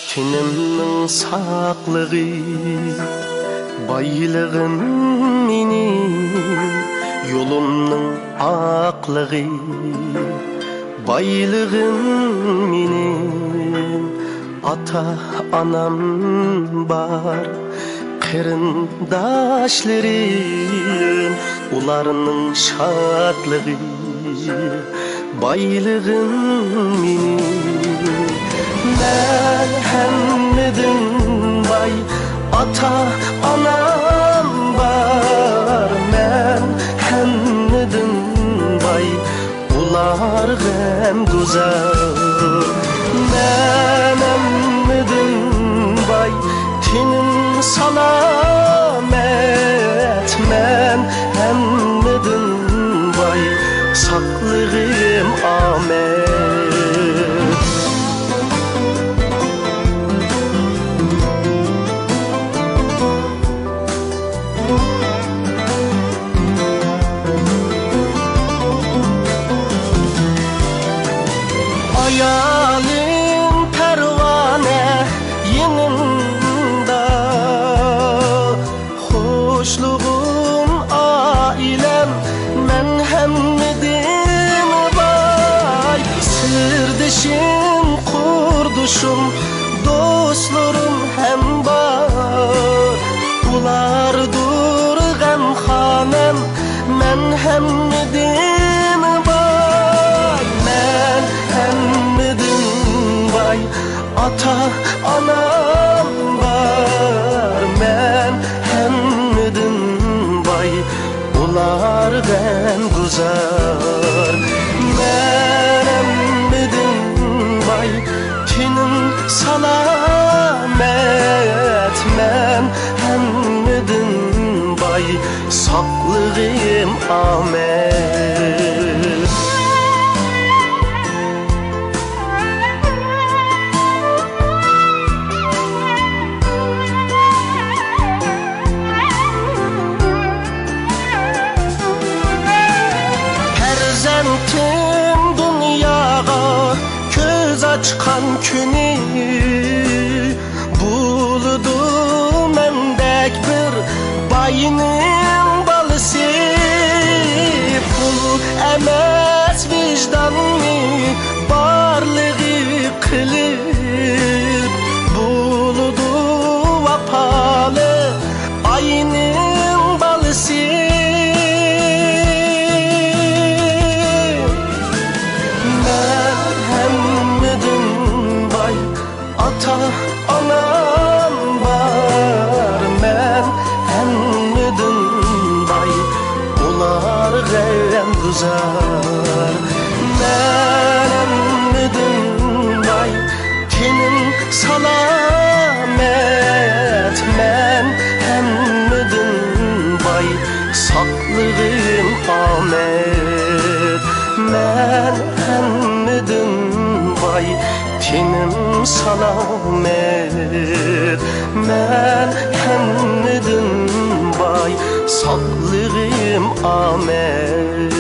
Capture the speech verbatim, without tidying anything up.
تېنىمنىڭ ساقلىقى، بايلىقىم مېنىڭ، يولۇمنىڭ ئاقلىقى، بايلىقىم مېنىڭ. ئاتا-ئانام بار، قېرىنداشلىرىم، ئۇلارنىڭ شادلىقى، بايلىقىم مېنىڭ. مەن ھەممىدىن باي، ئاتا-ئانام بار. مەن ھەممىدىن باي، ئۇلار غەمگۈزار. مەن ھەممىدىن باي، تېنىم سالامەت. مەن ھەممىدىن باي، ساقلىقىم ئامەت. ئايالىم پەرۋانە يېنىمدا، خوشلۇقۇم ئائىلەم، مەن ھەممىدىن باي. سىردىشىم، قۇردىشىم، دوستلىرىم ھەم بار. ئۇلاردۇر غەمخانەم، مەن ھەممىدىن باي. مەن ھەممىدىن باي، ئاتا-ئانام بار. مەن ھەممىدىن باي، ئۇلار غەمگۈزار. مەن ھەممىدىن باي، تېنىم سالامەت. مەن ھەممىدىن باي، ساقلىقىم ئامەت. پەرزەنتىم دۇنياغا كۆز ئاچقان كۈنى، بولىدۇ مەندەك بىر باينىڭ بالىسى. پۇل ئەمەس ۋىجداننى بارلىقى قىلىپ، بولىدۇ ۋاپالىق ئاينىڭ بالىسى. مەن ھەممىدىن باي، ئاتا-ئانام بار. مەن ھەممىدىن باي، ئۇلار غەمگۈزار. مەن ھەممىدىن باي، تېنىم سالامەت. مەن ھەممىدىن باي، ساقلىقىم ئامەت. مەن ھەممىدىن باي، تېنىم سالامەت. مەن ھەممىدىن باي، ساقلىقىم ئامەت.